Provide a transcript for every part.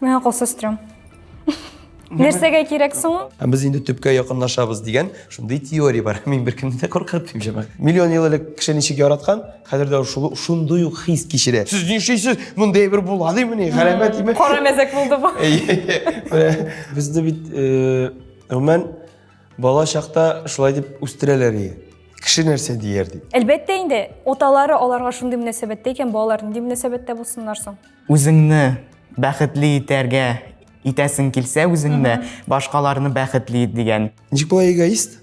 Миңа калса стрём. Нәрсәгә кирәк соң ул? Һәм без инде төпкә якынлашабыз дигән шундый теория бар. Мин беркемне дә куркытмыйм, җәмәгать. Миллион ел элек кеше ничек яраткан, хәзер дә шул шундый ук хис кичерә. Сез нишлисез? Мондый әйбер була димени? Галәмәт дими? Кара мәзәк булды бу. Безне бит э, гомумән бала чакта шулай дип үстерәләр ие. Кеше нәрсә дияр дип. Әлбәттә инде, аталары аларга шундый мөнәсәбәттә икән, балалар нинди мөнәсәбәттә булсыннар соң? Үзеңне бәхетле итәргә итәсең килсә үзеңне, башкаларны бәхетле ит дигән. Ничек була эгоист?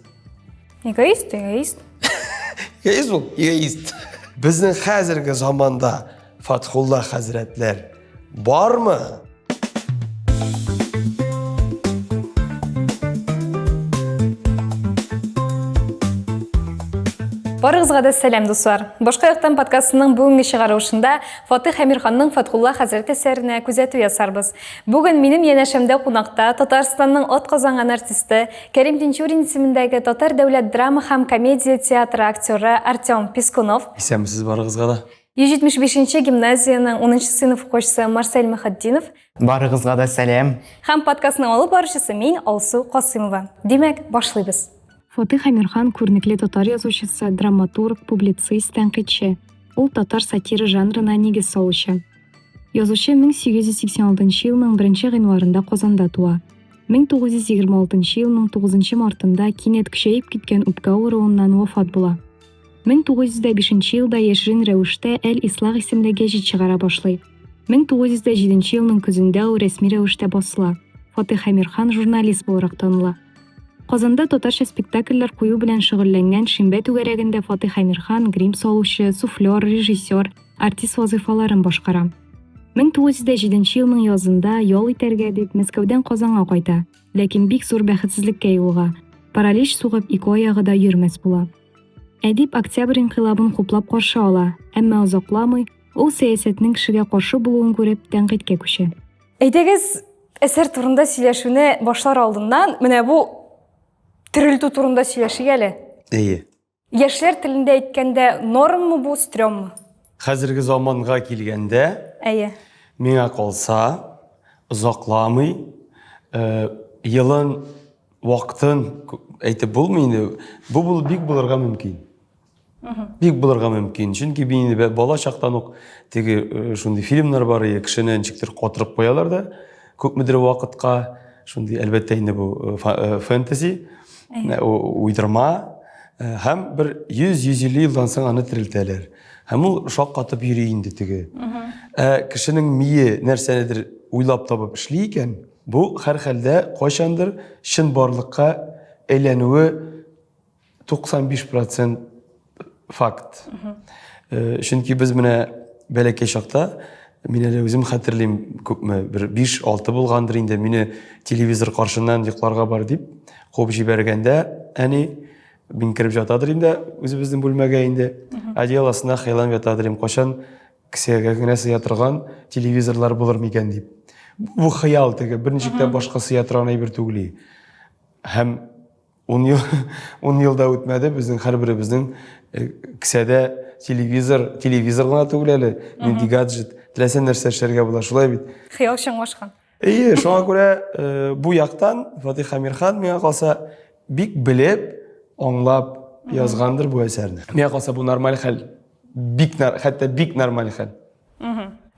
Эгоист, эгоист. Эгоист ул, эгоист. Безнең хәзерге заманда Фатхулла хәзрәтләр бармы? Барыгызга да сәлам, дуслар. Башка яктан подкастының бүгенге чыгарылышында Фатих Әмирханның Фатхулла хәзрәт әсәренә күзәтү ясарбыз. Бүген минем янәшәмдә кунакта Татарстанның атказанган артисты, Кәрим Тинчурин исемендәге Татар дәүләт драма һәм комедия театры актеры Артем Пискунов. Исәнмесез барыгызга да. 175 нче гимназиянең 10 нчы сыйныф укучысы Марсель Мөхетдинов. Барыгызга да сәлам. Һәм подкастның алып баручысы мин, Алсу Касыймова. Димәк, башлыйбыз. Фатих Әмирхан күренекле татар язучысы, драматург, публицист, тәнкыйтьче. Ул татар сатира жанрына нигез салучы. Язучы 1886 елның 1 гыйнварында Казанда туа. 1926 елның 9 мартында кинәт көчәеп киткән үпкә авыруыннан вафат була. 1905 елда яшерен рәвештә Әл-Ислах исемле гәҗит чыгара башлый. 1907 елның көзендә ул рәсми рәвештә басыла. Фатыйх Әмирхан журналист буларак таныла. Казанда татарча спектакльләр кую белән шөгыльләнгән Шимбә түгәрәгендә Фатыйх Әмирхан грим салучы, суфлер, режиссер, артист вазыйфаларын башкара. 1907 елның язында, ял итәргә дип, Мәскәүдән Казанга кайта, ләкин бик зур бәхетсезлеккә юлыга, паралич сугып, ике аягы да йөрмәс була. Әдип Октябрь инкыйлабын хуплап каршы ала, әмма озакламый, ул сәясәтнең кешегә каршы булуын күреп, тәнкыйтькә күчә. Әйдәгез, әсәр турында сөйләшүне башлар алдыннан, менә бу терелтү турында сөйләшик әле. Әйе. Яшьләр телендә әйткәндә, норммы бу, стрёммы? Хәзерге заманга килгәндә, Әйе. Миңа калса, озакламый, э, елын Вакытын әйтеп булмый инде. Бу бул бик булырга мөмкин. Бик булырга мөмкин. Чөнки мин инде бала чактан ук теге э, шундый фильмнар бар, иде, кешене ничектер катырып куялар да, күпмедер вакытка шундый, әлбәттә инде бу э, э, фэнтези, уйдырма һәм бер 100-150 елдан соң аны терелтәләр. Һәм ул шаккатып йөри инде теге. Ә кешенең мие нәрсәнедер уйлап табып эшли икән, Бу, һәрхәлдә, кайчандыр чынбарлыкка әйләнүе 95 процент факт. Э, чөнки без менә бәләкәй чакта, мин әле үзем хәтерлим, күпме, бер 5-6 булгандыр инде, мине телевизор каршыннан йокларга бар дип куып җибәргәндә, әни мин кереп ятадыр инде үзебезнең бүлмәгә инде. Одеял астына хыялланып ятадыр идем, кайчан кесәгә генә сыя торган телевизорлар булыр микән дип. Бу хыял теге, берничек тә башка сыя торган әйбер түгел. Һәм 10 ел 10 ел да үтмәде, безнең һәрберебезнең э, кесәдә телевизор, телевизор гына түгел әле, нинди гаджет, теләсә нәрсә эшләргә була, шулай бит. Хыял чынлашкан. Әйе, шуңа күрә э, бу яктан Фатих Әмирхан миңа калса бик белеп, аңлап язгандыр бу әсәрне. Миңа калса бу нормаль хәл. Бик хәтта бик нормаль хәл.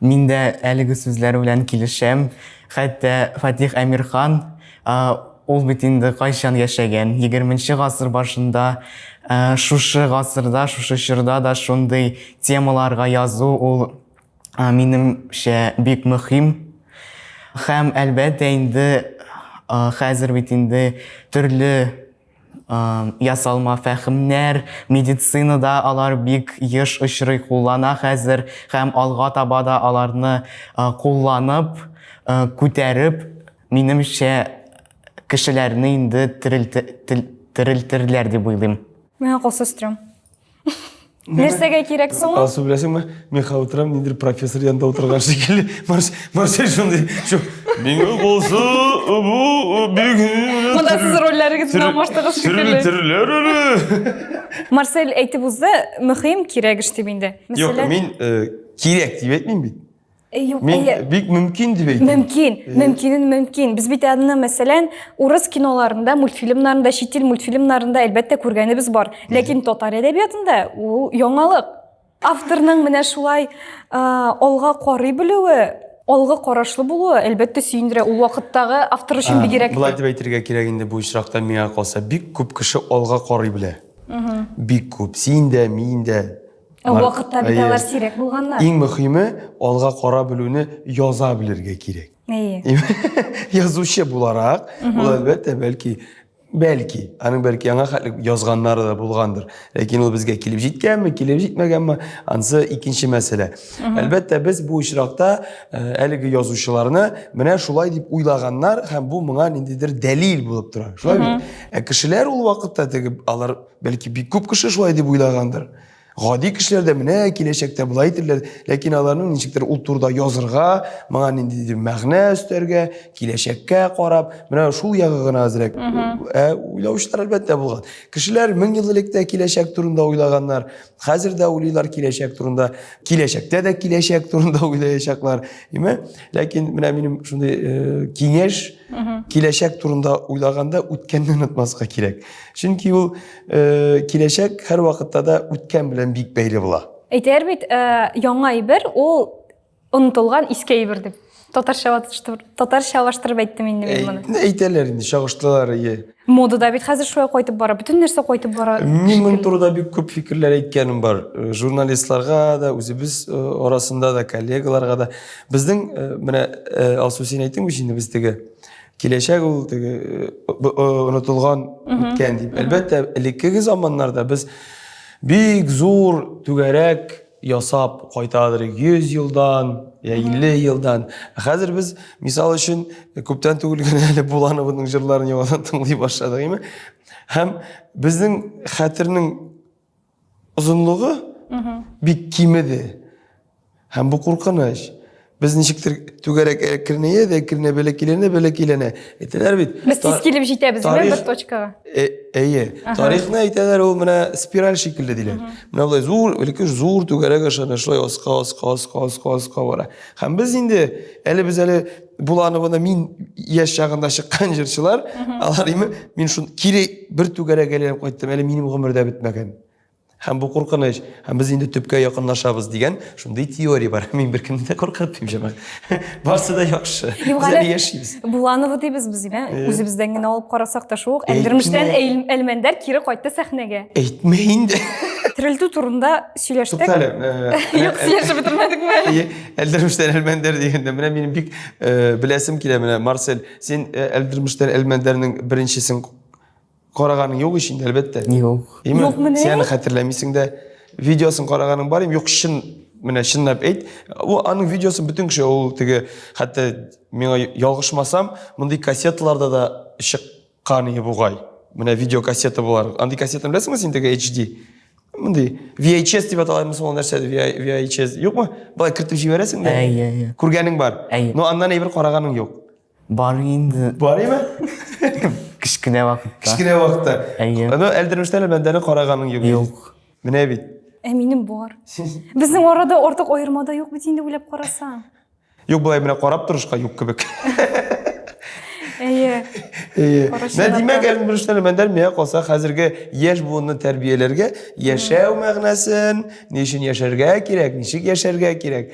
Мин дә әлеге сүзләр белән килешәм. Хәтта Фатих Әмирхан ул бит инде кайчан яшәгән? 20 гасыр башында, шушы гасырда, шушы чорда да шундый темаларга язу ул минемчә бик мөһим. Һәм әлбәттә инде хәзер бит инде төрле ясалма фәһемнәр, медицинада алар бик еш очрый, куллана хәзер һәм алга таба да аларны кулланып, күтәреп, минемчә, кешеләрне инде терелтерләр дип уйлыйм. Миңа калса стрём. Нәрсәгә кирәк соң ул? Алсу беләсеңме, мин хәзер утырам, ниндидер профессор янында утырган шикелле. Марсель шундый, шу, миңа калса, бу бик... Монда сез рольләрегезне алмаштыгыз шикелле. Терелер әле. Марсель әйтеп узды, мөһим, кирәк эш дип инде. Юк, мин э, кирәк дип әйтмим бит. Э, юк, Мин әйе. бик мөмкин дип әйтәм. Мөмкин, мөмкинен мөмкин. Без бит аны, мәсәлән, урыс киноларында, мультфильмнарында, чит ил мультфильмнарында әлбәттә күргәнебез бар. Ләкин татар әдәбиятында ул яңалык. Авторның менә шулай алга карый белүе, алгы карашлы булуы, әлбәттә, сөендерә. Ул вакыттагы автор өчен бигрәк тә. Болай дип әйтергә кирәк инде бу очракта миңа калса, бик күп кеше алга карый белә. Бик күп. Син дә, мин дә. Ә вакытта бит алар сирәк булганнар. Иң мөһиме, алга кара белүне яза белергә кирәк. Әйе. Язучы буларак, ул әлбәттә, бәлки, бәлки, аның бәлки яңа хәтле язганнары да булгандыр. Ләкин ул безгә килеп җиткәнме, килеп җитмәгәнме, ансы икенче мәсьәлә. Әлбәттә, без бу очракта э, әлеге язучыларны менә шулай дип уйлаганнар һәм бу моңа ниндидер дәлил булып тора. Шулай бит? Ә кешеләр ул вакытта теге алар Бәлки бик күп кеше шулай дип уйлагандыр. Гади кешеләр дә менә киләчәктә болай әйтерләр, ләкин аларның ничектер ул турыда язырга, моңа ниндидер мәгънә өстәргә, киләчәккә карап, менә шул ягы гына әзрәк. Ә уйлаучылар әлбәттә булган. Кешеләр 1000 ел элек тә киләчәк турында уйлаганнар, хәзер дә уйлыйлар киләчәк турында, киләчәктә дә киләчәк турында уйлаячаклар. Име? Ләкин менә минем шундый э, киңәш, киләчәк турында уйлаганда үткәнне онытмаска кирәк. Чөнки ул э, киләчәк һәрвакытта да үткән белән бик бәйле була. Әйтәләр бит, э, яңа әйбер ул онытылган иске әйбер дип. Татарчалаштырып, татарчалаштырып әйттем инде мин моны. Әйтәләр инде, чагыштыралар, ие. Мода да бит хәзер шулай кайтып бара, бөтен нәрсә кайтып бара. Мин моның турыда бик күп фикерләр әйткәнем бар. Э, журналистларга да, үзебез э, арасында да, коллегаларга да. Безнең э, менә Алсу син әйттең бит инде без теге Киләчәк ул теге э, онытылган үткән дип. Әлбәттә, элеккеге заманнарда без бик зур түгәрәк ясап кайтадыр 100 елдан, я 50 елдан. Хәзер без, мисал өчен, күптән түгел генә әле Буланованың җырларын яңадан тыңлый башладык, әйме? Һәм безнең хәтернең озынлыгы бик кимеде. Һәм бу куркыныч. Без ничектер түгәрәк әкренәя дә әкренә бәләкиләнә бәләкиләнә. Әйтәләр бит. Без тиз килеп җитәбез, димәк, бер точкага. Э, әйе. Тарихны әйтәләр, ул менә спираль шикелле диләр. Менә болай зур, элекке зур түгәрәк аша шулай аска, аска, аска, аска, аска бара. Һәм без инде әле без әле Буланованы мин яшь чагында чыккан җырчылар, алар име, мин шун кире бер түгәрәк әйләнеп кайттым, әле минем гомер дә бетмәгән. Һәм бу куркыныч, һәм без инде төпкә якынлашабыз дигән шундый теория бар. Мин беркемне дә куркытмыйм, җәмәгать. Барсы да яхшы. Юк, Без әле әле яшибез. Буланова дибез без, димә. Үзебездән генә алып карасак та шул ук Әлдермештән Әлмәндәр кире кайтты сәхнәгә. Әйтмә инде. Терелтү турында сөйләштек. Туктале. Юк, сөйләшеп бетермәдекме әле? Әйе, Әлдермештән Әлмәндәр дигәндә, менә минем бик беләсем килә, менә Марсель, син Әлдермештән Әлмәндәрнең беренчесен Караганың юк ич инде, әлбәттә. Юк. Име? Юк, менә. Син аны хәтерләмисең дә. Видеосын караганың бар име? Юк, чын, менә чынлап әйт. Ул аның видеосын бөтен кеше ул теге хәтта миңа ялгышмасам, мондый кассеталарда да чыккан иде бугай. Менә видеокассета булар. Андый кассетаны беләсеңме син теге HD? Мондый VHS дип аталамы соң ул нәрсә? VHS юкмы? Болай кертеп җибәрәсең дә. Әйе, әйе. Күргәнең бар. Әйе. Но аннан әйбер караганың юк. Бар инде. Бар име? Кечкенә вакытта. Кечкенә вакытта. Әйе. Аны әлдермештән әлмәндәрне караганың юк. Юк. Менә бит. Ә минем бар. Безнең арада артык аерма да юк бит инде уйлап карасаң. Юк, болай менә карап торышка юк кебек. Әйе. Әйе. Менә димәк, әлдермештән әлмәндәр миңа калса хәзерге яшь буынны тәрбияләргә яшәү мәгънәсен, ни өчен яшәргә кирәк, ничек яшәргә кирәк,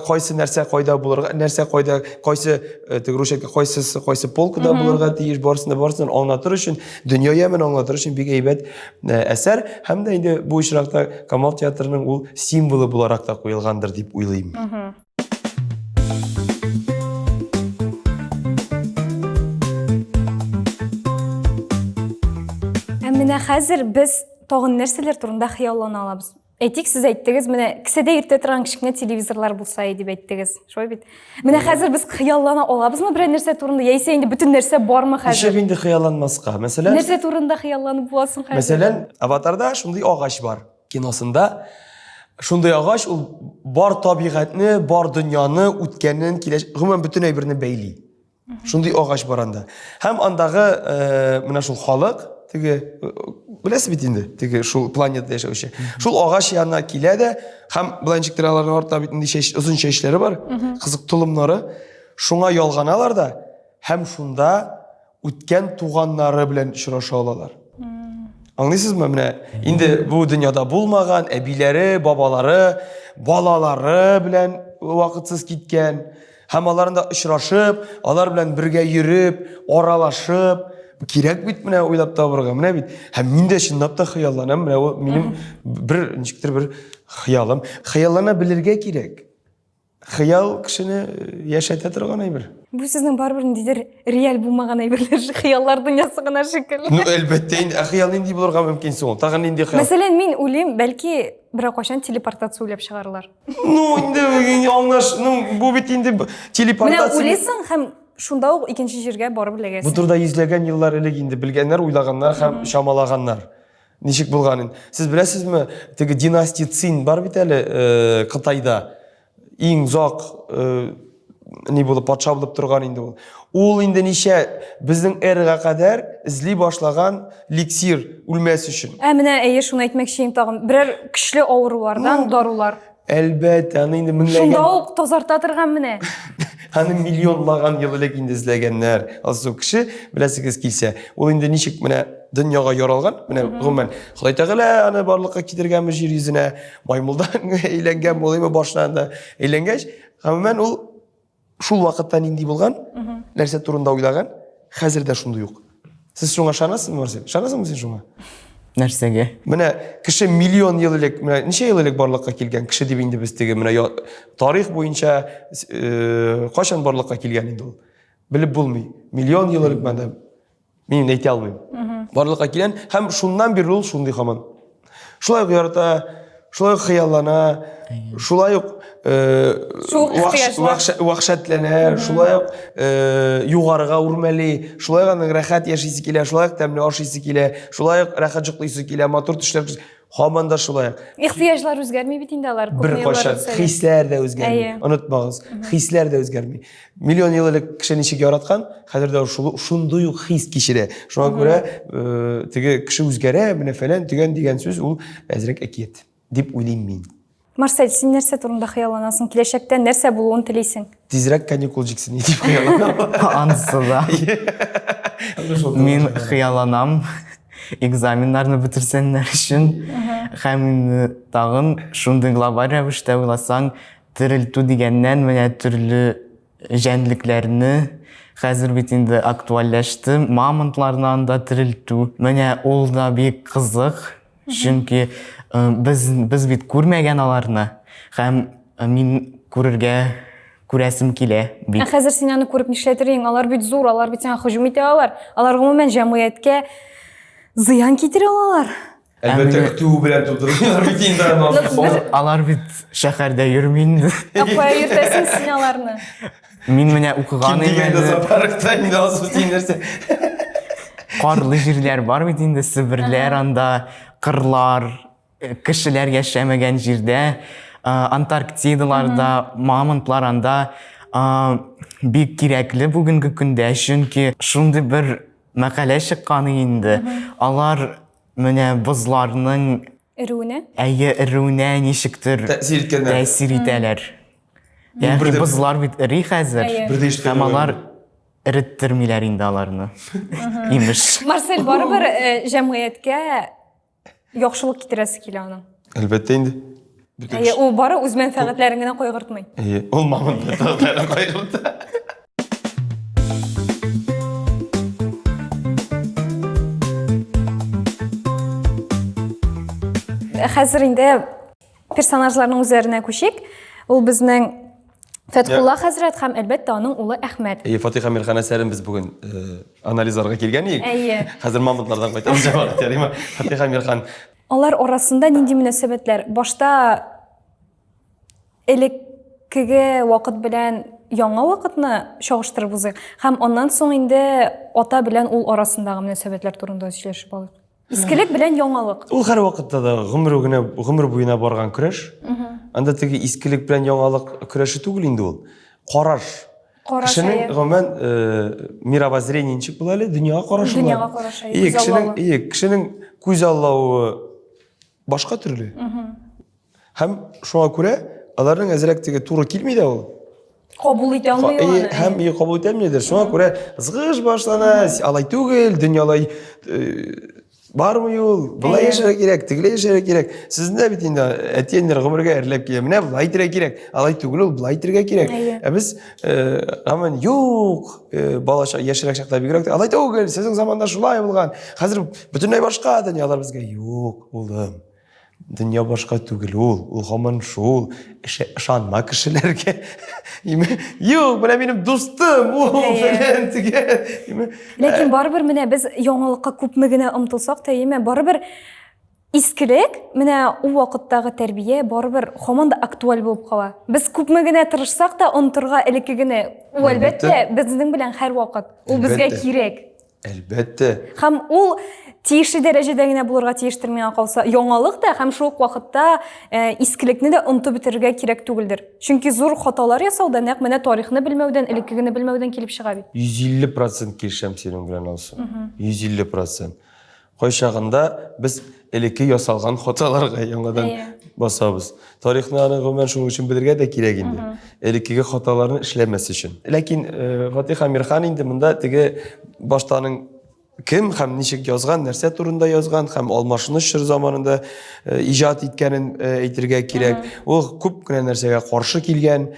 кайсы нәрсә кайда булырга, нәрсә кайда, кайсы э, теге русча кайсысы кайсы полкада булырга тиеш, барысын да барысын аңлатыр өчен, дөнья ямен аңлатыр өчен бик әйбәт э, әсәр һәм дә инде бу очракта Камал театрының ул символы буларак та куелгандыр дип уйлыйм. Ә менә хәзер без тагын нәрсәләр турында хыяллана алабыз? Әйтик, сез әйттегез, менә кесәдә йөртә торган кечкенә телевизорлар булса иде дип әйттегез. Шулай бит? Менә хәзер без хыяллана алабызмы берәр нәрсә турында, яисә инде бөтен нәрсә бармы хәзер? Ничек инде хыялланмаска? Мәсәлән, Нәрсә турында хыялланып буласың хәзер? Мәсәлән, Аватарда шундый агач бар. Киносында шундый агач ул бар табигатьне, бар дөньяны, үткәнен, киләчәк, гомумән бөтен әйберне бәйли. Шундый агач бар анда. Һәм андагы э, менә шул халык, теге беләсез бит инде, теге шул планетада яшәүче. Шул агач янына килә дә һәм болай ничектер аларның артта бит инде чәч, озын чәчләре бар, кызык толымнары. Шуңа ялганалар да һәм шунда үткән туганнары белән очраша алалар. Аңлыйсызмы? Менә инде бу дөньяда булмаган әбиләре, бабалары, балалары белән вакытсыз киткән һәм аларны да очрашып, алар белән бергә йөреп, аралашып, кирәк бит менә уйлап табырга, менә бит. Һәм мин дә чынлап та хыялланам, менә ул минем бер ничектер бер хыялым. Хыяллана белергә кирәк. Хыял кешене яшәтә торган әйбер. Бу сезнең барыбер ниндидер реаль булмаган әйберләр, хыяллар дөньясы гына шикелле. Ну, әлбәттә инде, ә хыял нинди булырга мөмкин соң? Тагын нинди хыял? Мәсәлән, мин уйлыйм, бәлки берәр кайчан телепортация уйлап чыгарылар. Ну, инде аңлаш, ну, бу бит инде телепортация. Менә уйлыйсың һәм шунда ук икенче җиргә барып эләгәсең. Бу турыда йөзләгән еллар элек инде белгәннәр, уйлаганнар һәм чамалаганнар. Ничек булганын. Сез беләсезме, теге династия Цин бар бит әле э, Кытайда. Иң озак э, ни булып патша булып торган инде ул. Ул инде ничә безнең эрага кадәр эзли башлаган ликсир үлмәс өчен. Ә менә әйе, шуны әйтмәкче идем тагын. Берәр көчле авырулардан ну, дарулар. Әлбәттә, аны инде меңләгән. Шунда ук тазарта торган менә. Аны миллионлаган ел элек инде эзләгәннәр. Алсу кеше, беләсегез килсә, ул инде ничек менә дөньяга яралган, менә гомумән Ходай Тәгалә аны барлыкка китергәнме җир йөзенә, маймылдан әйләнгән булыймы башынан да әйләнгәч, гомумән ул шул вакытта нинди булган, нәрсә турында уйлаган, хәзер дә шундый ук. Сез шуңа ышанасызмы, Марсель? Ышанасыңмы син шуңа? Нәрсәгә? Менә кеше миллион ел элек, менә ничә ел элек барлыкка килгән кеше дип инде без теге менә тарих буенча э, кайчан барлыкка килгән инде ул? Белеп булмый. Миллион ел элек менә Мин әйтә алмыйм. Барлыкка килгән һәм шуннан бирле ул шундый һаман. Шулай ук ярата, шулай ук хыяллана, шулай ук э, вәхшәтләнә, шулай ук э, югарыга үрмәли, шулай ук аның рәхәт яшисе килә, шулай ук тәмле ашыйсы килә, шулай ук рәхәт йоклыйсы килә, матур төшләр Һаман да шулай. Ихтыяҗлар үзгәрми бит инде алар. Беркайчан хисләр дә үзгәрми. Онытмагыз, хисләр дә үзгәрми. Миллион ел элек кеше ничек яраткан, хәзер дә шул шундый ук хис кичерә. Шуңа күрә э, теге кеше үзгәрә, менә фәлән төгән дигән сүз ул әзрәк әкият дип уйлыйм мин. Марсель, син нәрсә турында хыялланасың? Киләчәктә нәрсә булуын телисең? Тизрәк каникул җиксен дип хыялланам. Анысы да. Мин хыялланам экзаменнарны бетерсеннәр өчен. Һәм инде тагын шундый глобаль рәвештә уйласаң, терелтү дигәннән менә төрле җәнлекләрне хәзер бит инде актуальләште, мамонтларны анда терелтү. Менә ул да бик кызык. Чөнки э, без без бит күрмәгән аларны һәм э, мин күрергә күрәсем килә бит. Ә хәзер син аны күреп нишләтер идең? Алар бит зур, алар бит сиңа һөҗүм итә алалар. Алар гомумән җәмгыятькә зыян китерә алалар. Әлбәттә, көтүе белән тудырмыйлар бит инде аны. Алар бит шәһәрдә йөрми инде. Ә кая йөртәсең син аларны? Мин менә укыган Ким дигәндә зоопаркта инде алсу син нәрсә? Карлы җирләр бар бит инде, Себерләр анда, кырлар, э, кешеләр яшәмәгән җирдә, э, Антарктидаларда, мамонтлар анда э, бик кирәкле бүгенге көндә, чөнки шундый бер мәкалә чыккан инде. Алар менә бозларның Эрүенә? Әйе, эрүенә ничектер тәэсир иткәннәр. Тәэсир итәләр. Ягъни бозлар бит эри хәзер. Һәм алар эреттермиләр инде аларны. Имеш. Марсель, барыбер э, җәмгыятькә яхшылык китерәсе килә аның. Әлбәттә инде. Әйе, ул бары үз мәнфәгатьләрен генә кайгыртмый. Әйе, ул мамонт мәнфәгатьләрен кайгырта. Хәзер инде персонажларның үзләренә күчик. Ул безнең Фәтхулла хәзрәт һәм әлбәттә аның улы Әхмәт. Әйе, Фатих Әмирхан әсәрен без бүген э, анализларга килгән идек. Әйе. Хәзер мамонтлардан кайтабыз җәмәгать, ярыймы? Фатих Әмирхан. Алар арасында нинди мөнәсәбәтләр? Башта элеккеге вакыт белән яңа вакытны чагыштырып узыйк һәм аннан соң инде ата белән ул арасындагы мөнәсәбәтләр турында сөйләшеп алыйк. Искелек белән яңалык. Ул һәрвакытта да гомер генә гомер буена барган көрәш. Анда теге искелек белән яңалык көрәше түгел инде ул. Караш. Карашы. Кешенең гомумән э, мировоззрение ничек була әле? Дөньяга карашы була. Дөньяга карашы, Ие, кешенең, ие, кешенең күз аллавы башка төрле. Һәм шуңа күрә аларның әзрәк теге туры килми дә ул. Кабул итә алмый ул аны. Һәм и кабул итә алмыйдыр. Шуңа күрә ызгыш башлана, алай түгел, дөньялай э, бармый ул, болай яшәргә кирәк, тегеләй яшәргә кирәк. Сезне дә бит инде әти-әниләр гомергә әрләп килә. Менә болай итәргә кирәк, алай түгел ул, болай итәргә кирәк. Ә без э, һаман юк, э, бала чак, яшьрәк чакта бигрәк тә, алай түгел, сезнең заманда шулай булган. Хәзер бөтенләй башка дөньялар безгә юк, улым. Дөнья башка түгел ул, ул һаман шул. Ышанма кешеләргә. Юк, менә минем дустым, ул фәлән төгән. Ләкин барыбер менә без яңалыкка күпме генә омтылсак та, әйеме, барыбер искелек, менә ул вакыттагы тәрбия барыбер һаман да актуаль булып кала. Без күпме генә тырышсак та онытырга элеккегене, ул әлбәттә безнең белән һәрвакыт. Ул безгә кирәк. Әлбәттә. Һәм ул тиешле дәрәҗәдә генә булырга тиештер миңа калса. Яңалык та һәм шул ук вакытта э, искелекне дә онытып бетерергә кирәк түгелдер. Чөнки зур хаталар ясау да нәкъ менә тарихны белмәүдән, элеккегене белмәүдән килеп чыга бит. 150% килешәм синең белән, Алсу. 150%. Кайчагында без элекке ясалган хаталарга яңадан басабыз. Тарихны аны гомумән шуның өчен белергә дә кирәк инде. Элеккеге хаталарны эшләмәс өчен. Ләкин э, Фатих Әмирхан инде монда теге башта аның кем һәм ничек язган, нәрсә турында язган һәм алмашыныш чор заманында э, иҗат иткәнен э, әйтергә кирәк. Ул күп кенә нәрсәгә каршы килгән.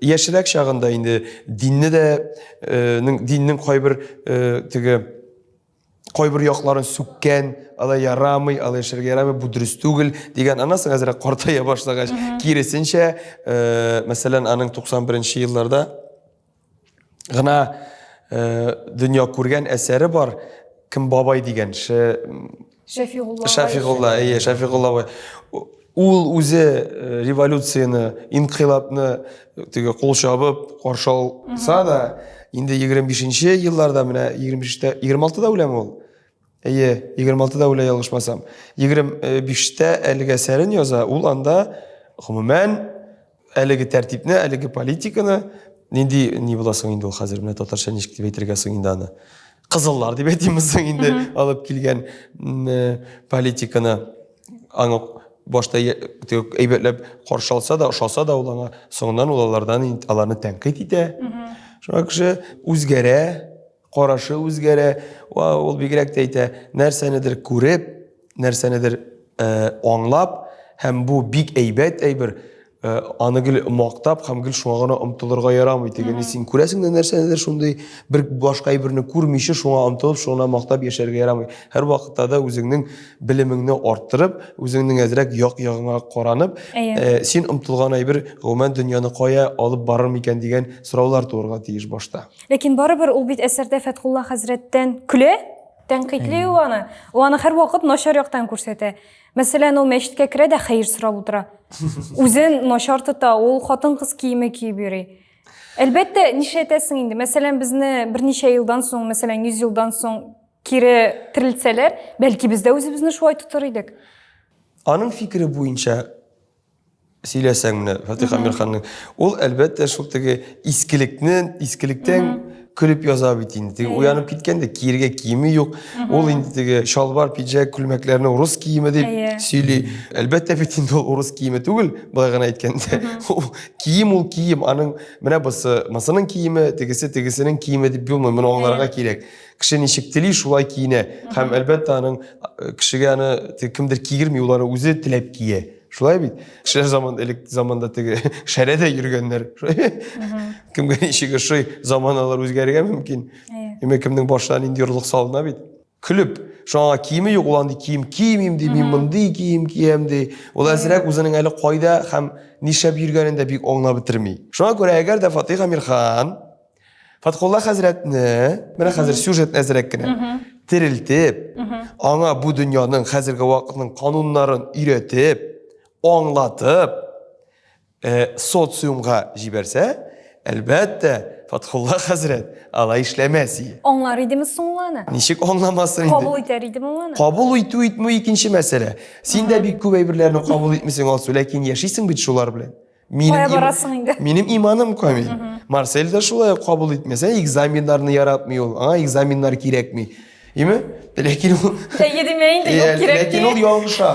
Яшьрәк чагында инде динне дә диннең кайбер теге кайбер якларын сүккән, алай ярамый, алай яшәргә ярамый, бу дөрес түгел дигән. Аннан соң әзрәк картая башлагач, киресенчә, э, мәсәлән, аның 91 елларда гына э, дөнья күргән әсәре бар, Кем бабай дигән, Шәфигулла. Шәфигулла, әйе, Шәфигулла бабай. Ул үзе э, революцияне, инкыйлабны э, теге кул чабып каршы алса да, инде 25 елларда менә 25-тә, 26-да үләме ул? Әйе, 26-да үлә ялгышмасам. 25-тә әлеге әсәрен яза, ул анда гомумән әлеге тәртипне, әлеге политиканы нинди ни була соң инде ул хәзер менә татарча ничек дип әйтергә соң инде аны? Кызыллар дип әйтимме соң инде алып килгән э, политиканы аңа башта әйбәтләп каршы алса да, ошаса да ул аңа соңыннан ул алардан аларны тәнкыйть итә. Шуңа кеше үзгәрә, карашы үзгәрә. Ул бигрәк тә әйтә, нәрсәнедер күреп, нәрсәнедер э, аңлап һәм бу бик әйбәт әйбер, Э, аны гел мактап һәм гел шуңа гына омтылырга ярамый. Тегене син күрәсең дә нәрсәнедер шундый бер башка әйберне күрмичә шуңа омтылып, шуңа мактап яшәргә ярамый. Һәр вакытта да үзеңнең белемеңне арттырып, үзеңнең әзрәк як-ягыңа каранып, э, син омтылган әйбер гомумән дөньяны кая алып барыр микән дигән сораулар туырга тиеш башта. Ләкин барыбер ул бит әсәрдә Фәтхулла хәзрәттән көлә, тәнкыйтьли ул аны. Ул аны һәрвакыт начар яктан күрсәтә. Мәсәлән, ул мәчеткә керә дә хәер сорап утыра. Үзен начар тота, ул хатын-кыз киеме киеп йөри. Әлбәттә, нишләтәсең инде? Мәсәлән, безне берничә елдан соң, мәсәлән, 100 елдан соң кире терелтсәләр, бәлки без дә үзебезне шулай тотыр идек. Аның фикере буенча сөйләсәң менә Фатих Әмирханның, ул әлбәттә шул теге искелекне, искелектән көлеп яза бит инде. Теге уянып киткән дә киергә киеме юк. Ул инде теге чалбар, пиджак, күлмәкләрне урыс киеме дип сөйли. Әлбәттә бит инде ул урыс киеме түгел, болай гына әйткәндә. Кием ул кием, аның менә бусы мысының киеме, тегесе тегесенең киеме дип булмый, моны аңларга кирәк. Кеше ничек тели, шулай киенә. Һәм әлбәттә аның кешегә аны кемдер кигерми, ул аны үзе теләп кия. Шулай бит? Кешеләр заман, элек заманда теге шәрә дә йөргәннәр. Шулай Кемгә ничек ошый, заманалар үзгәрергә мөмкин. Әмма кемнең башына нинди ярлык салына бит. Көлеп, шуңа киеме юк, ул андый кием кимим ди, мин мондый кием киям ди. Ул әзрәк үзенең әле кайда һәм нишләп йөргәнен дә бик аңлап бетерми. Шуңа күрә әгәр дә Фатих Әмирхан Фатхулла хәзрәтне, менә хәзер сюжет әзрәк кенә, терелтеп, аңа бу дөньяның хәзерге вакытның кануннарын өйрәтеп, аңлатып, э, социумга җибәрсә, әлбәттә, Фатхулла хәзрәт алай эшләмәс иде. Аңлар идеме соң ул аны? Ничек аңламасын инде? Кабул итәр идеме ул аны? Кабул итү итмү икенче мәсьәлә. Син дә бик күп әйберләрне кабул итмисең, Алсу, ләкин яшисең бит шулар белән. Минем Кая барасың инде? Минем иманым камил. Марсель дә шулай ук кабул итмәсә, экзаменнарны яратмый ул. Аңа экзаменнар кирәкми. Име? Ләкин ул Әйе димә инде, юк кирәк. Ләкин ул ялгыша.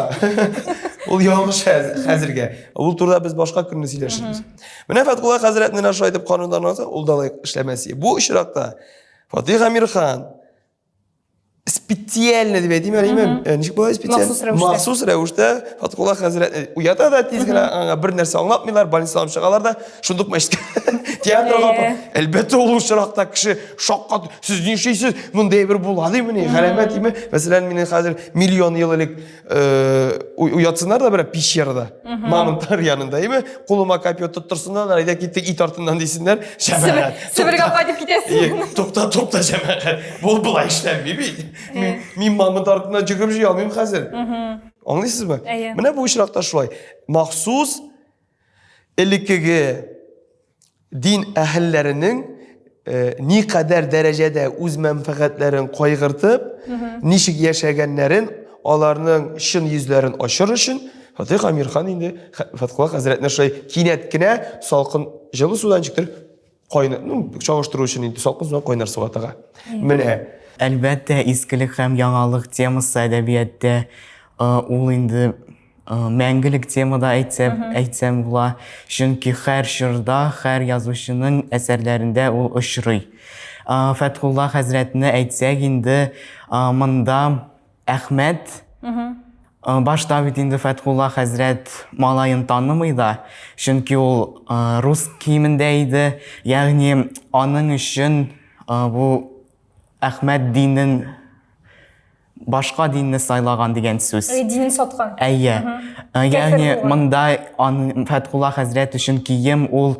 Ул ялгыша хәзергә. Ул турыда без башка көнне сөйләшербез. Менә Фәтхулла хәзрәт менә шулай итеп кануннарны алса, ул да лайк эшләмәс. Бу очракта Фатих Әмирхан специально дип әйтим әле, э, ничек була специаль? Махсус рәвештә. Махсус рәвештә Фатхулла хәзрәт э, уята да тиз генә аңа бер нәрсә аңлатмыйлар, больницадан алып чыгалар да, шундук мәчеткә театрга апа. Әлбәттә, ул очракта кеше шаккат, сез нишлисез, мондай әйбер була димени, галәмәт дими. Мәсәлән, мине хәзер миллион ел элек э, уятсыннар да бер пещерада, мамонтлар янында, име, кулыма копье тоттырсыннар, әйдә киттек ит артыннан дисеннәр, җәмәгать. Себергә кайтып китәсең. Тукта, тукта, җәмәгать. Бу болай эшләнми бит. Мин мамонт артыннан йөгереп җыя алмыйм хәзер. Аңлыйсызмы? Менә бу очракта шулай. Махсус элеккеге дин әһелләренең э, никадәр дәрәҗәдә үз мәнфәгатьләрен кайгыртып, ничек яшәгәннәрен, аларның чын йөзләрен ачыр өчен Фатих Амирхан инде Фәтхулла хәзрәтне шулай кинәт кенә салкын җылы судан чыктыр кайнар, ну, чагыштыру өчен инде салкын судан кайнар суга тыга. Менә. Әлбәттә, искелек һәм яңалык темасы әдәбияттә э, ул инде Мәңгелек темада әйтсәм, әйтсәм була, чөнки һәр чорда, һәр язучының әсәрләрендә ул очрый. Фәтхулла хәзрәтне әйтсәк инде, монда Әхмәт башта бит инде Фәтхулла хәзрәт малаен танымый да, чөнки ул рус киемендә иде, ягъни аның өчен бу Әхмәт динен башка динне сайлаган дигән сүз. Әйе, динен саткан. Әйе. Ягъни монда Фәтхулла хәзрәт өчен кием ул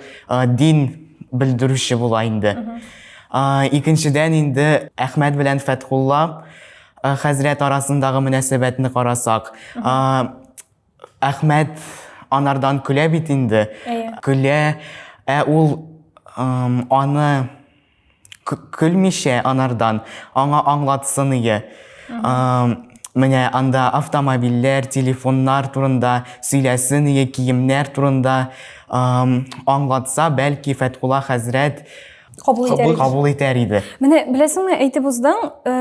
дин белдерүче була инде. Икенчедән инде Әхмәт белән Фәтхулла хәзрәт арасындагы мөнәсәбәтне карасак, Әхмәт анардан көлә бит инде. Көлә, ә ул аны көлмичә анардан, аңа аңлатсын ие. Менә анда автомобильләр, телефоннар турында сөйләсен ие, киемнәр турында аңлатса, бәлки Фәтхулла хәзрәт кабул итәр иде. Кабул итәр иде. Менә беләсеңме, әйтеп уздың, э,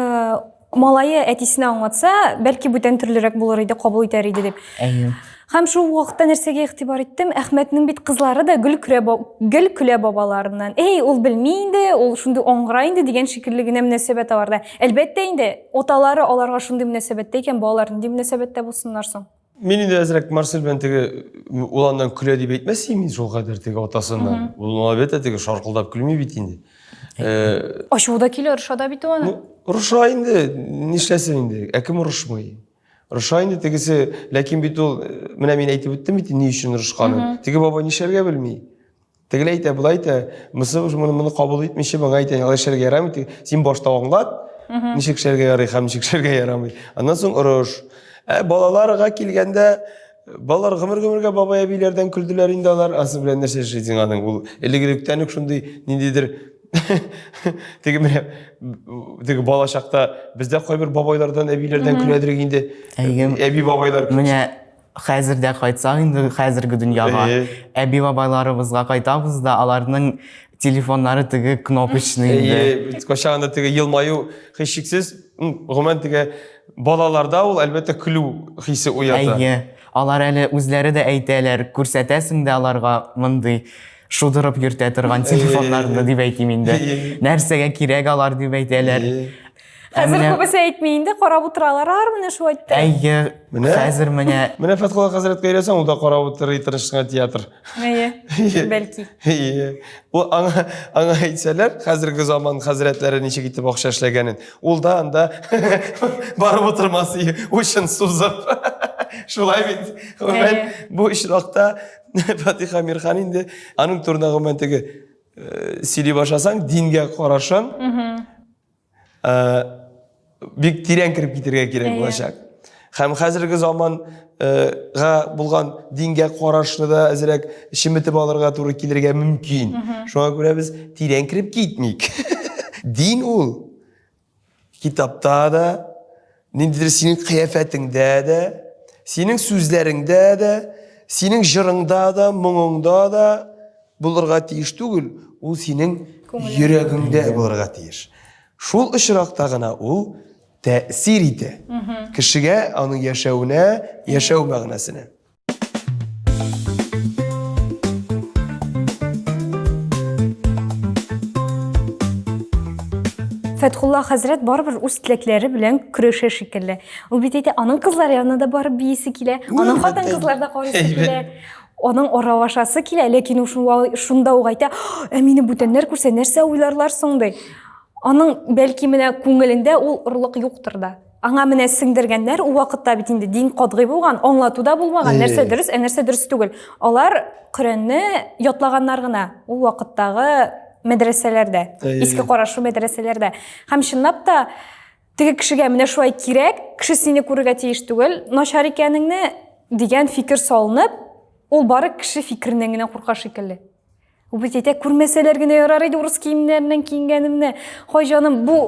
малае әтисенә аңлатса, бәлки бүтән төрлерәк булыр иде, кабул итәр иде дип. Әйе. Һәм шул вакытта нәрсәгә игътибар иттем? Әхмәтнең бит кызлары да гел көлә, гел көлә бабаларыннан. Эй, ул белми инде, ул шундый аңгыра инде дигән шикелле генә мөнәсәбәт аларда. Әлбәттә инде, аталары аларга шундый мөнәсәбәттә икән, балалар нинди мөнәсәбәттә булсыннар соң? Мин инде әзрәк Марсель белән теге ул аннан көлә дип әйтмәс идем шул кадәр теге атасыннан. Ул әлбәттә теге шаркылдап көлми бит инде. Э, Ачуы да килә, орыша да бит ул аны. Ну, орыша инде, нишләсен инде? Ә кем орышмый? Орыша инде тегесе, ләкин бит ул, э, менә мин әйтеп үттем бит ни өчен орышканын. Теге бабай нишләргә белми. Тегеләй әйтә, болай әйтә, монысы уже моны, моны кабул итмичә, моңа әйтә, алай эшләргә ярамый. Син башта аңлат, ничек эшләргә ярый һәм ничек эшләргә ярамый. Аннан соң орыш. Ә балаларга килгәндә, балалар гомер-гомергә бабай әбиләрдән көлделәр инде алар. Ансы белән нәрсә эшлисең аның? Ул элек-электән үк шундый ниндидер теге менә теге бала чакта бездә кайбер бабайлардан, әбиләрдән көләдер инде. Әби бабайлар. Менә Хәзер дә кайтсак инде хәзерге дөньяга, әби бабайларыбызга кайтабыз да, аларның телефоннары теге кнопочный инде. Әйе, кайчагында теге елмаю һичшиксез, гомумән теге балаларда ул әлбәттә көлү хисе уята. Әйе, алар әле үзләре дә әйтәләр, күрсәтәсең дә аларга мондый шудырып йөртә торган телефоннарны дип әйтим инде. Нәрсәгә кирәк алар дип әйтәләр. Хәзер күбесе әйтми инде, карап утыралар алар менә шулай итеп. Әйе, Менә хәзер менә Менә Фәтхулла хәзрәткә өйрәсәң, ул да карап утырыр тыныч кына театр. Әйе, бәлки. Әйе. Ул аңа аңа әйтсәләр, хәзерге заман хәзрәтләре ничек итеп акча эшләгәнен, ул да анда барып утырмас учын сузып. Шулай бит. Гомумән, бу очракта Фатих Әмирхан инде аның турында гомумән теге э, сөйли башласаң, дингә карашын, Э, бик тирән кереп китергә кирәк булачак. Һәм хәзерге заманга булган дингә карашны да әзрәк чеметеп алырга туры килергә мөмкин. Шуңа күрә без тирән кереп китмик. Дин ул китапта да, ниндидер синең кыяфәтеңдә дә, синең сүзләреңдә дә, синең җырыңда да, моңыңда да булырга тиеш түгел, ул синең йөрәгеңдә булырга тиеш. Шул очракта гына ул тәэсир итә кешегә, аның яшәвенә, яшәү мәгънәсенә. Фәтхулла хәзрәт барыбер үз теләкләре белән көрәшә шикелле. Ул бит әйтә, аның кызлар янына да барып биисе килә, аның хатын-кызлар да карыйсы килә. Аның аралашасы килә, ләкин ул шунда ук әйтә, ә мине бүтәннәр күрсә, нәрсә уйларлар соң ди. Аның бәлки менә күңелендә ул орлык юктыр да. Аңа менә сеңдергәннәр, ул вакытта бит инде дин катгый булган, аңлату да булмаган, нәрсә дөрес, ә нәрсә дөрес түгел. Алар Коръәнне ятлаганнар гына ул вакыттагы мәдрәсәләрдә, иске карашлы мәдрәсәләрдә. Һәм чынлап та теге кешегә менә шулай кирәк, кеше сине күрергә тиеш түгел, начар икәнеңне дигән фикер салынып, ул бары кеше фикереннән генә курка шикелле. Ул бит әйтә, күрмәсәләр генә ярар иде урыс киемнәреннән киенгәнемне. Хай җаным, бу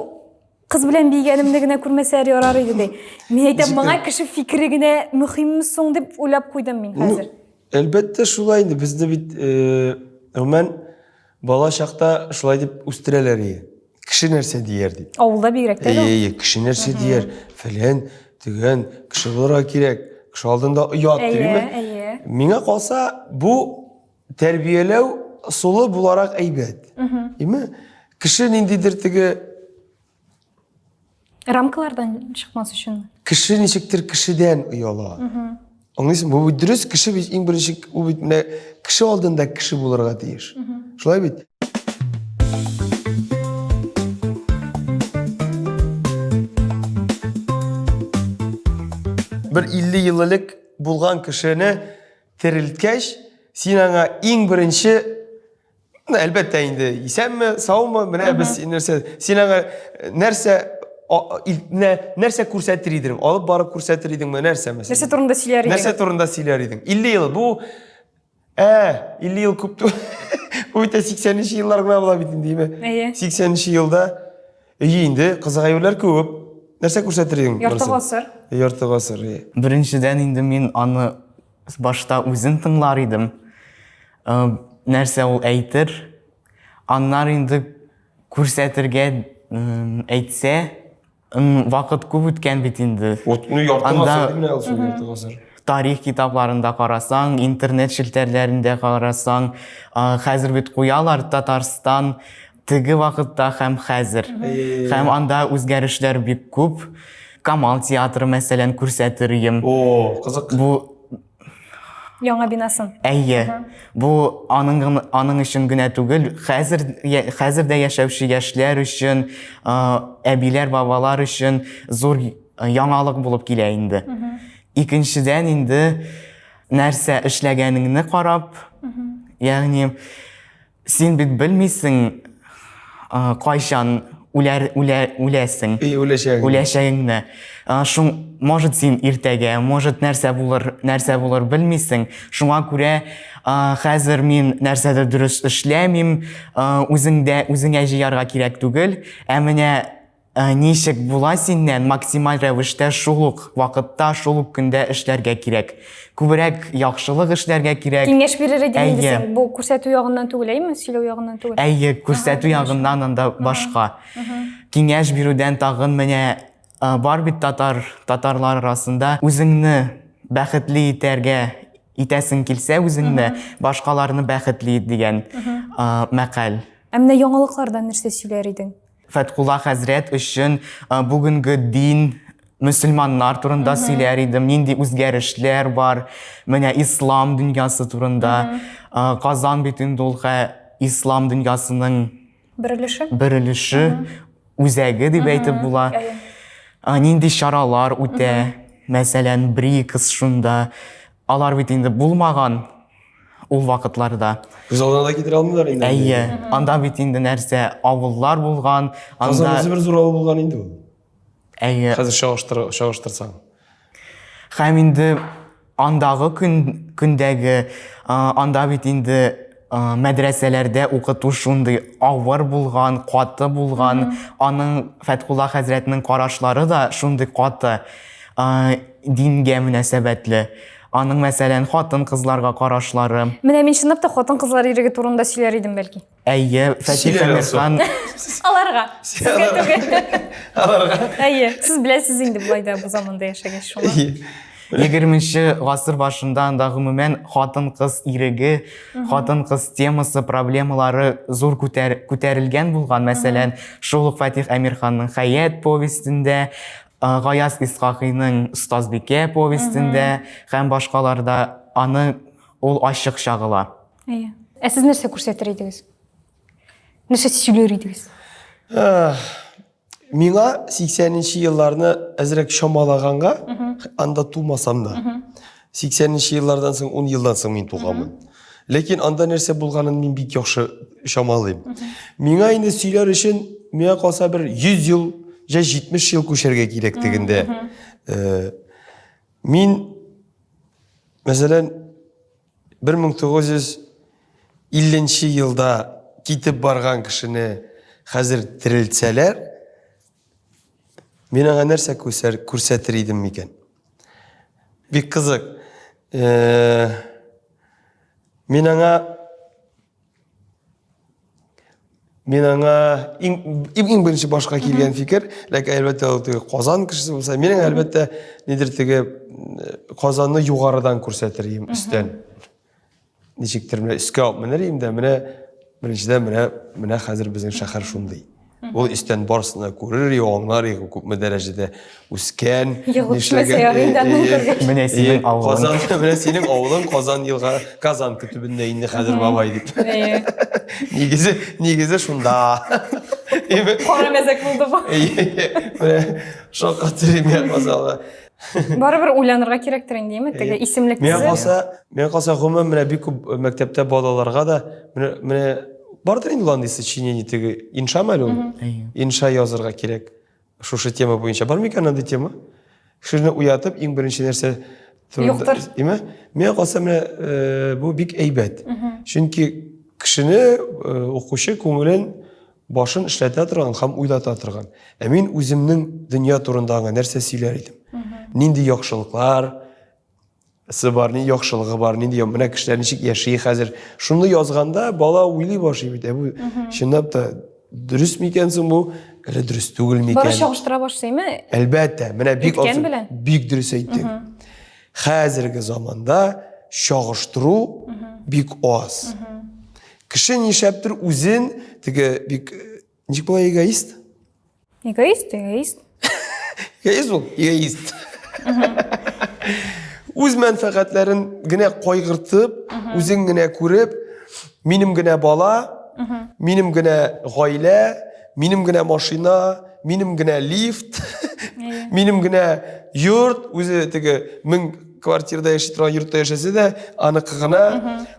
кыз белән биегәнемне генә күрмәсәләр ярар иде ди. Мин әйтәм, моңа кеше фикере генә мөһимме соң дип уйлап куйдым мин хәзер. Ну, әлбәттә шулай инде. Безне бит, э, гомумән, бала чакта шулай дип үстерәләр ие. Кеше нәрсә дияр дип. Авылда бигрәк тә. Әйе, кеше нәрсә дияр? Фәлән, төгән, кеше булырга кирәк. Кеше алдында оят димме? Әйе. Миңа калса, бу тәрбияләү ысулы буларак әйбәт. Име? Кеше ниндидер теге рамкалардан чыкмас өчен. Кеше ничектер кешедән ояла. Аңлыйсың, бу бит дөрес, кеше бит иң беренче ул бит менә кеше алдында кеше булырга тиеш. Шулай бит? Бер 50 ел элек булган кешене Терелткәч, син аңа иң беренче, ну, әлбәттә инде, исәнме, саумы, менә без нәрсә, син аңа э, нәрсә менә нәрсә күрсәтер идең, алып барып күрсәтер идеңме, нәрсә мәсәлән? Нәрсә турында сөйләр идең? Нәрсә турында сөйләр идең? 50 ел бу ә, 50 ел күп түгел. Бу бит 80 еллар гына була бит инде, димме? Әйе. 80 елда Әйе инде, кызык әйберләр күп. Нәрсә күрсәтер идең? Ярты гасыр. Ярты гасыр, әйе. Беренчедән инде мин аны башта үзен тыңлар идем. Э, нәрсә ул әйтер. Аннары инде күрсәтергә әйтсә, вакыт күп үткән бит инде. Вот, ну ярты гасыр, менә ул ярты гасыр. Тарих китапларында карасаң, интернет челтәрләрендә карасаң, хәзер бит куялар Татарстан Теге вакытта һәм хәзер. Һәм анда үзгәрешләр бик күп. Камал театры, мәсәлән, күрсәтер идем. О, кызык. Бу Яңа бинасын. Әйе. Бу аның аның өчен генә түгел, хәзер хәзер дә яшәүче яшьләр өчен, әбиләр, бабалар өчен зур яңалык булып килә инде. Икенчедән инде нәрсә эшләгәнеңне карап, ягъни Син бит белмисең, кайчан үләр, үлә, үләсең. И, үләчәгеңне. Үләчәгеңне. Шуң, может, син иртәгә, может, нәрсә булыр, нәрсә булыр белмисең. Шуңа күрә хәзер мин нәрсәдер дөрес эшләмим, үзеңдә, үзеңә җыярга кирәк түгел. Ә менә Ә ничек була синнән максималь рәвештә шул ук вакытта, шул ук көндә эшләргә кирәк. Күбрәк яхшылык эшләргә кирәк. Киңәш бирер идең инде син. Бу күрсәтү ягыннан түгел, әйеме? Сөйләү ягыннан түгел. Әйе, күрсәтү ягыннан анда башка. Киңәш бирүдән тагын менә бар бит татар, татарлар арасында үзеңне бәхетле итәргә итәсең килсә үзеңне, башкаларны бәхетле ит дигән мәкаль. Ә менә яңалыклардан нәрсә сөйләр идең? Фәткулла хәзрәт өчен бүгенге дин, мөселманнар турында сөйләр идем, нинди үзгәрешләр бар, менә ислам дөньясы турында. Казан бит инде ул ислам дөньясының бер өлеше, бер өлеше, үзәге дип әйтеп була. Нинди чаралар үтә, мәсәлән, БРИКС шунда. Алар бит инде булмаган ул вакытларда. Күз алдына да китерә алмыйлар инде. Әйе, анда бит инде нәрсә, авыллар булган, анда Казан үзе бер зур авыл булган инде ул. Әйе. Хәзер чагыштыр, чагыштырсаң. Һәм инде андагы көн, көндәге, анда бит инде мәдрәсәләрдә укыту шундый авыр булган, каты булган. Аның Фәтхулла хәзрәтнең карашлары да шундый каты, дингә мөнәсәбәтле. Аның, мәсәлән, хатын-кызларга карашлары. Менә мин чынлап та хатын-кызлар иреге турында сөйләр идем, бәлки. Әйе, Фәтих Әмирхан. Аларга. Сезгә түгел. Аларга. Әйе, сез беләсез инде болай да бу заманда яшәгәч шуңа. 20 гасыр башында анда гомумән хатын-кыз иреге, хатын-кыз темасы, проблемалары зур күтәр, күтәрелгән булган. Мәсәлән, шул ук Фатих Әмирханның Хәят повестендә, Гаяз Исхакыйның Остазбикә повестендә һәм башкаларда аны ул ачык чагыла. Әйе. Ә сез нәрсә күрсәтер идегез? Нәрсә сөйләр идегез? Миңа 80 нче елларны әзрәк чамалаганга, анда тумасам да, 80 нче еллардан соң 10 елдан соң мин туганмын. Ләкин анда нәрсә булганын мин бик яхшы чамалыйм. Миңа инде сөйләр өчен, миңа калса бер 100 ел, җә 70 ел күчәргә кирәк дигәндә. Э, мин, мәсәлән, 1950 нче елда китеп барган кешене хәзер терелтсәләр, мин аңа нәрсә күрсәтер идем микән? Бик кызык. Э, мин аңа Мин аңа иң, иң беренче башка килгән фикер, ләкин әлбәттә ул теге Казан кешесе булса, мин аңа әлбәттә нидер теге Казанны югарыдан күрсәтер идем, өстән. Ничектер менә өскә алып менер идем дә, менә беренчедән менә менә хәзер безнең шәһәр шундый. Ул өстән барысын да күрер, аңлар, күпме дәрәҗәдә үскән, нишләгән. Менә синең авылың. Казан, менә синең авылың Казан елга, Казанка төбендә инде хәзер бабай дип. Нигезе, нигезе шунда. Кара мәзәк булды бу. Менә шаккатырым я Казанга. Барыбер уйланырга кирәктер инде, әйеме? Теге исемлек Миңа калса, миңа калса гомумән менә бик күп мәктәптә балаларга да менә менә бардыр инде ул андый сочинение теге иншамы әле ул? Инша язырга кирәк. Шушы тема буенча бар микән андый тема? Кешене уятып, иң беренче нәрсә Юктыр. Име? Миңа калса менә э, бу бик әйбәт. Чөнки кешене э, укучы күңелен башын эшләтә торган һәм уйлата торган. Ә мин үземнең дөнья турында аңа нәрсә сөйләр идем? Нинди яхшылыклар, сы бар, ни яхшылыгы бар, нинди менә кешеләр ничек яши хәзер. Шуны язганда бала уйлый башлый бит. Ә бу чынлап та дөрес микән соң бу, әллә дөрес түгел микән? Бары чагыштыра башлыймы? Әлбәттә, менә бик Үткән белән. Бик дөрес әйттең. Хәзерге заманда чагыштыру бик аз. Кеше нишләптер үзен теге бик ничек була эгоист? Эгоист, эгоист. Эгоист ул, эгоист. Үз мәнфәгатьләрен генә кайгыртып, үзен генә күреп, минем генә бала, минем генә гаилә, минем генә машина, минем генә лифт, минем генә йорт, үзе теге мең квартирада яши торган йортта яшәсә дә, аныкы гына,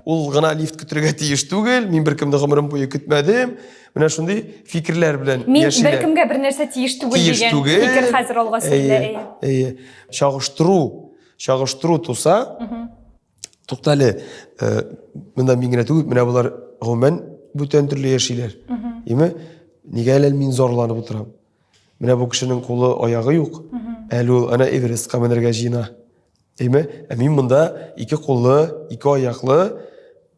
ул гына лифт көтергә тиеш түгел, мин беркемне гомерем буе көтмәдем. Менә шундый фикерләр белән Мин яшиләр. беркемгә бер нәрсә тиеш түгел Тиеш дигән түгел. фикер хәзер алга сөрелә. Әйе, әйе. Чагыштыру, чагыштыру туса, туктале, э, монда мин генә түгел, менә болар гомумән бүтән төрле яшиләр. Име? Нигә әле мин зарланып утырам? Менә бу кешенең кулы, аягы юк. Әле ул әнә Эверестка менергә җыена. Әйме? Ә мин монда ике куллы, ике аяклы,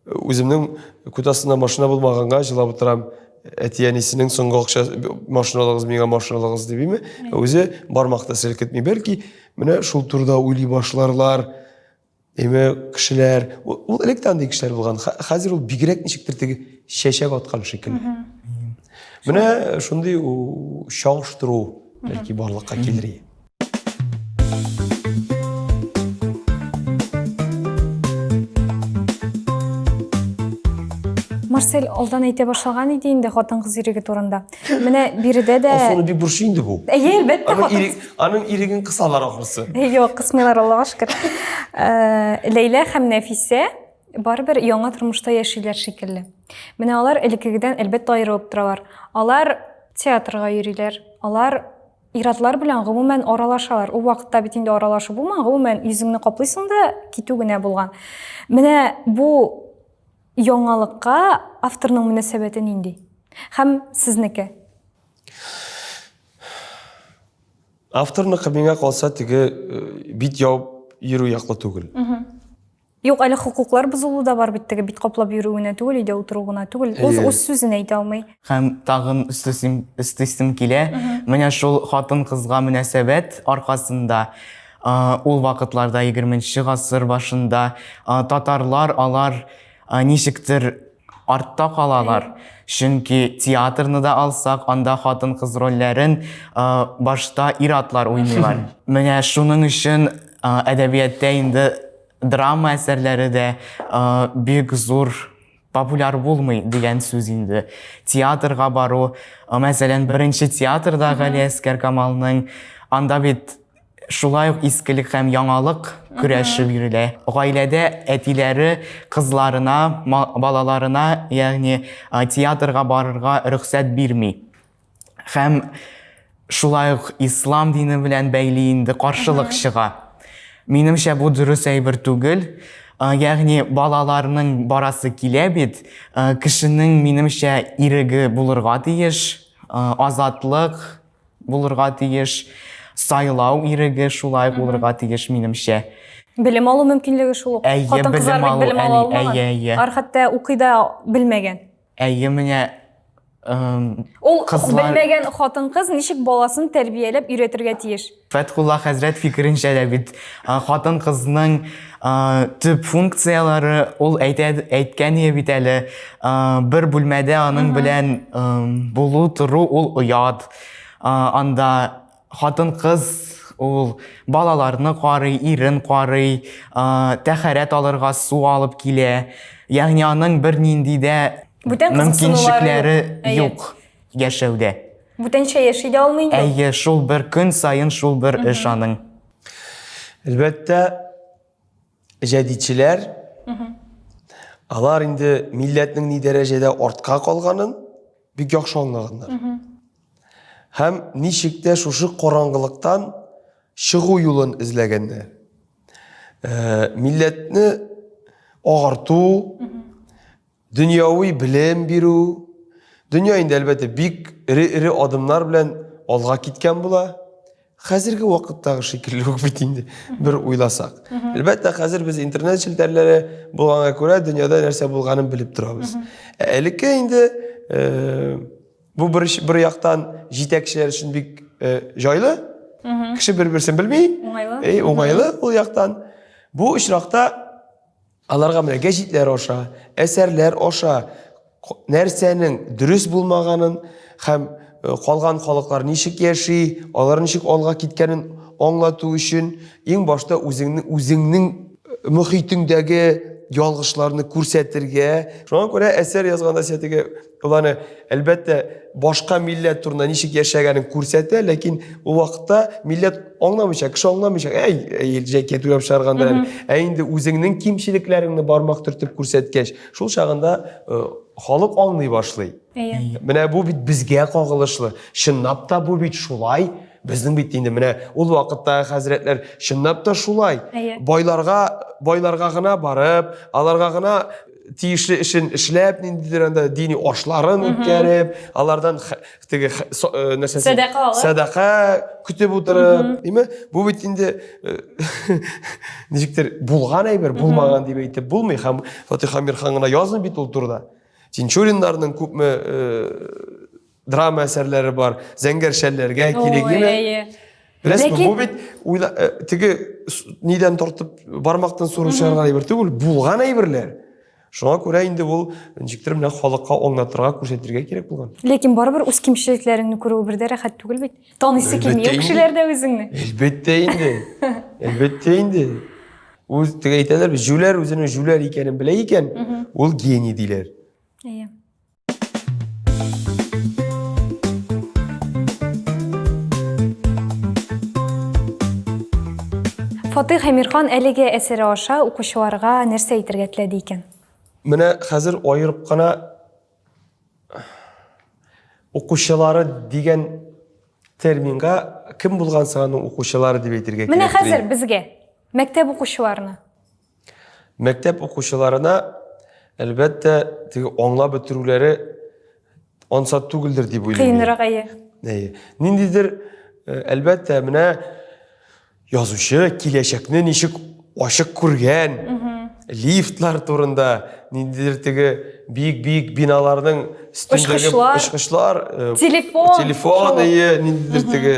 үземнең күт астында машина булмаганга җылап утырам. Әти-әнисенең соңгы акча машина алыгыз, миңа машина алыгыз дип, әйме? Үзе бармак та селкетми. Бәлки, менә шул турыда уйлый башларлар. Әйме, кешеләр. Ул элек тә андый кешеләр булган. Хәзер ул бигрәк ничектер теге чәчәк аткан шикелле. Менә шундый чагыштыру бәлки барлыкка килер. Марсель алдан әйтә башлаган иде инде хатын-кыз иреге турында. Менә биредә дә Алсуны бик борчый инде бу. Әйе, әлбәттә, Аның, ирек, аның иреген кысалар ахрысы. Юк, кысмыйлар, Аллага шөкер. Э, Ләйлә һәм Нәфисә барыбер яңа тормышта яшиләр шикелле. Менә алар элеккегедән әлбәттә аерылып торалар. Алар театрга йөриләр, алар Ир-атлар белән гомумән аралашалар. Ул вакытта бит инде аралашу булмаган, гомумән йөзеңне каплыйсың да китү генә булган. Менә бу яңалыкка авторның мөнәсәбәте нинди? Һәм сезнеке? Авторныкы миңа калса теге э, бит ябып йөрү яклы түгел. Юк, әле хокуклар бозылу да бар бит, теге бит каплап йөрү генә түгел, өйдә утыру гына түгел. Үз үз сүзен әйтә алмый. Һәм тагын өстисем, өстисем килә. Менә шул хатын-кызга мөнәсәбәт аркасында ул вакытларда 20 гасыр башында татарлар алар ничектер артта калалар. Чөнки театрны да алсак, анда хатын-кыз рольләрен башта ир-атлар уйныйлар. Менә шуның өчен әдәбиятта инде драма әсәрләре дә бик зур популяр булмый дигән сүз инде. Театрга бару, мәсәлән, беренче театрда Галиәскәр Камалның анда бит шулай ук искелек һәм яңалык көрәше бирелә. Гаиләдә әтиләре кызларына, балаларына, ягъни театрга барырга рөхсәт бирми. Һәм шулай ук ислам дине белән бәйле инде каршылык чыга. Минемчә, бу дөрес әйбер түгел. Ягъни балаларның барасы килә бит, кешенең, минемчә, иреге булырга тиеш, азатлык булырга тиеш, сайлау иреге шулай булырга тиеш, минемчә. Белем алу мөмкинлеге шул ук. Әйе, Хатын-кызлар белем бит алу, белем ала алмаган. әйе, әйе. Алар хәтта укый да белмәгән. Әйе, менә Ул кызлар... белмәгән хатын-кыз ничек баласын тәрбияләп өйрәтергә тиеш? Фәтхулла хәзрәт фикеренчә дә бит хатын-кызның төп функцияләре ул әйтә әйткән иде бит әле бер бүлмәдә аның белән булу тору ул оят. Анда Хатын-кыз ул балаларны карый, ирен карый, тәхәрәт алырга су алып килә. Ягъни аның бернинди дә Бүтән кызыксынулары мөмкинчекләре юк. Әйе. юк яшәүдә. Бүтәнчә яши дә алмый инде ул. Әйе, шул бер көн саен шул бер эш аның. Әлбәттә, җәдитчеләр алар инде милләтнең ни дәрәҗәдә артка калганын бик яхшы аңлаганнар. Һәм ничек тә шушы караңгылыктан чыгу юлын эзләгәннәр. Э, милләтне агарту, дөньяви белем бирү, дөнья инде әлбәттә бик эре-эре адымнар белән алга киткән була. Хәзерге вакыттагы шикелле үк бит инде, бер уйласак. Әлбәттә, хәзер без интернет челтәрләре булганга күрә дөньяда нәрсә булганын белеп торабыз. Ә элекке инде э, бу бер, бер яктан җитәкчеләр өчен бик э, җайлы. Кеше бер-берсен белми. Уңайлы. Эй, уңайлы ул яктан. Бу очракта Аларга менә гәҗитләр аша, әсәрләр аша нәрсәнең дөрес булмаганын һәм э, калган халыклар ничек яши, алар ничек алга киткәнен аңлату өчен иң башта үзеңнең үзеңнең э, мөхитеңдәге ялгышларны күрсәтергә. Шуңа күрә әсәр язганда син теге Ул аны, әлбәттә, башка милләт турында ничек яшәгәнен күрсәтә, ләкин ул вакытта милләт аңламыйча, кеше аңламыйча, әй, әй, җәкә түләп чыгаргандыр әле. Ә инде үзеңнең кимчелекләреңне бармак төртеп күрсәткәч, шул чагында э, халык аңлый башлый. Әйе. Менә бу бит безгә кагылышлы. Чынлап та бу бит шулай. Безнең бит инде менә ул вакыттагы хәзрәтләр чынлап та шулай. Әйе. Байларга, байларга гына барып, аларга гына тиешле эшен эшләп, ниндидер анда дини ашларын үткәреп, алардан теге э, нәрсәсе Сәдака алып. Сәдака көтеп утырып, димме? Бу бит инде э, ничектер булган әйбер, булмаган дип әйтеп булмый һәм Фатих Әмирхан гына язмый бит ул турыда. Тинчуриннарның күпме э, драма әсәрләре бар, зәңгәр шәлләргә килик, димме? Беләсезме, бу бит уйла, э, теге нидән тартып бармактан суырып чыгарган әйбер түгел, булган әйберләр. Шуңа күрә инде ул ничектер менә халыкка аңлатырга, күрсәтергә кирәк булган. Ләкин барыбер үз кимчелекләреңне күрүе бер дә рәхәт түгел бит. Таныйсы килми кешеләр дә үзеңне. Әлбәттә инде. Әлбәттә инде. Үз теге әйтәләр бит, җүләр үзенең җүләр икәнен белә икән, ул гений диләр. Әйе. Фатыйх Әмирхан әлеге әсәре аша укучыларга нәрсә әйтергә теләде икән? Менә хәзер аерып кына укучылары дигән терминга кем булган соң аның укучылары дип әйтергә кирәк. Менә хәзер безгә, мәктәп укучыларына. Мәктәп укучыларына, әлбәттә, теге аңлап бетерүләре ансат түгелдер дип уйлыйм. Кыенрак, әйе. Әйе. Ниндидер, э, әлбәттә, менә язучы киләчәкне ничек ачык күргән. лифтлар турында, ниндидер теге биек-биек биналарның өстендәге Очкычлар. очкычлар, э, Телефон. телефон, әйе, ниндидер теге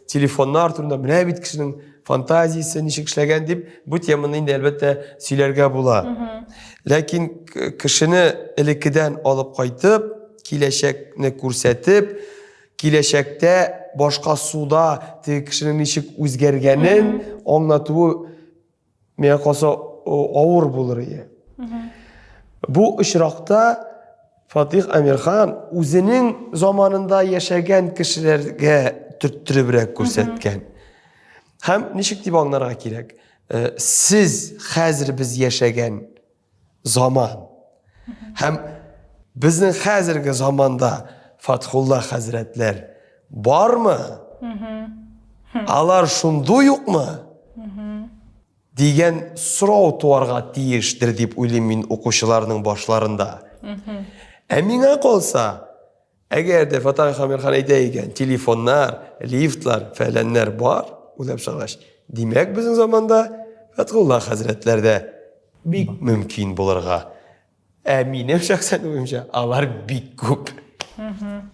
телефоннар турында менә бит кешенең фантазиясе ничек эшләгән дип бу теманы инде әлбәттә сөйләргә була. Ләкин кешене элеккедән алып кайтып, киләчәкне күрсәтеп, киләчәктә башка суда теге кешенең ничек үзгәргәнен аңлатуы миңа калса авыр булыр иде. Бу очракта Фатих Әмирхан үзенең заманында яшәгән кешеләргә төрттеребрәк күрсәткән. Һәм ничек дип аңларга кирәк? Э, сез хәзер без яшәгән заман. Һәм безнең хәзерге заманда Фатхулла хәзрәтләр бармы? Алар шундый юкмы? Дигән сорау туарга тиештер дип уйлыйм мин укучыларның башларында. Ә миңа калса, әгәр дә Фатах Амирхан әйтә икән, телефоннар, лифтлар, фәләннәр бар, уйлап чыгаргач, димәк, безнең заманда Фәтхулла хәзрәтләр дә бик мөмкин булырга. Ә минем шәхсән уемча, алар бик күп.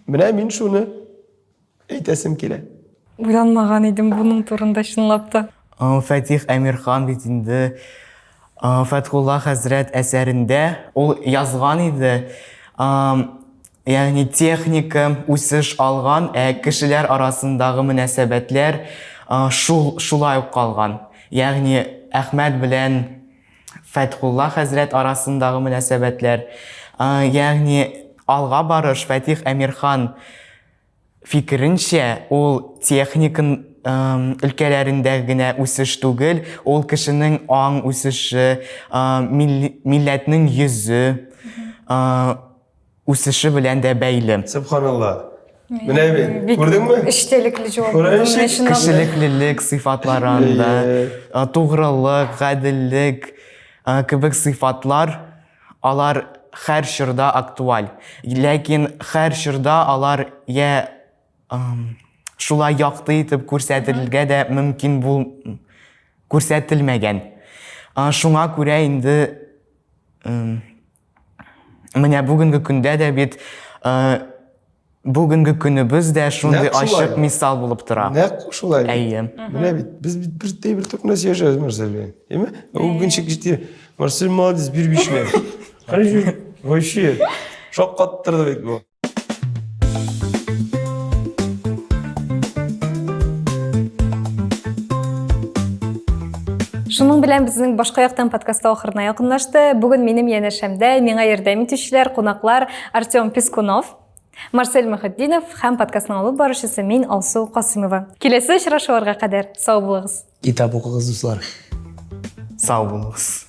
Менә мин шуны әйтәсем килә. Уйланмаган идем буның турында чынлап та. Фатих Әмирхан бит инде Фәтхулла хәзрәт әсәрендә ул язган иде, ягъни техника үсеш алган, ә кешеләр арасындагы мөнәсәбәтләр шул шулай ук калган. Ягъни Әхмәт белән Фәтхулла хәзрәт арасындагы мөнәсәбәтләр, ягъни алга барыш Фатих Әмирхан фикеренчә, ул техника өлкәләрендә генә үсеш түгел, ул кешенең аң үсеше, милләтнең йөзе үсеше белән дә бәйле. Сөбханалла. Менә бит, күрдеңме? Эчтәлекле җавап. Кешелеклелек сыйфатлары анда, тугрылык, гаделлек кебек сыйфатлар алар һәр чорда актуаль. Ләкин һәр чорда алар я шулай якты итеп күрсәтелергә дә мөмкин бул күрсәтелмәгән. Шуңа күрә инде менә бүгенге көндә дә бит бүгенге көнебез дә шундый ачык мисал булып тора. Нәкъ шулай. Әйе. Менә бит без бит бер тә бер турында сөйләшәбез Марсель белән. Әйме? Ул ничек җитди. Марсель молодец, бир бишне. Вообще шаккаттырды бит бу. Шуның белән безнең башка яктан подкасты ахырына якынлашты. Бүген минем янәшәмдә миңа ярдәм итүчеләр, кунаклар Артем Пискунов, Марсель Мөхетдинов һәм подкастның алып баручысы мин Алсу Касымова. Киләсе очрашуларга кадәр сау булыгыз. Китап укыгыз, дуслар. Сау булыгыз.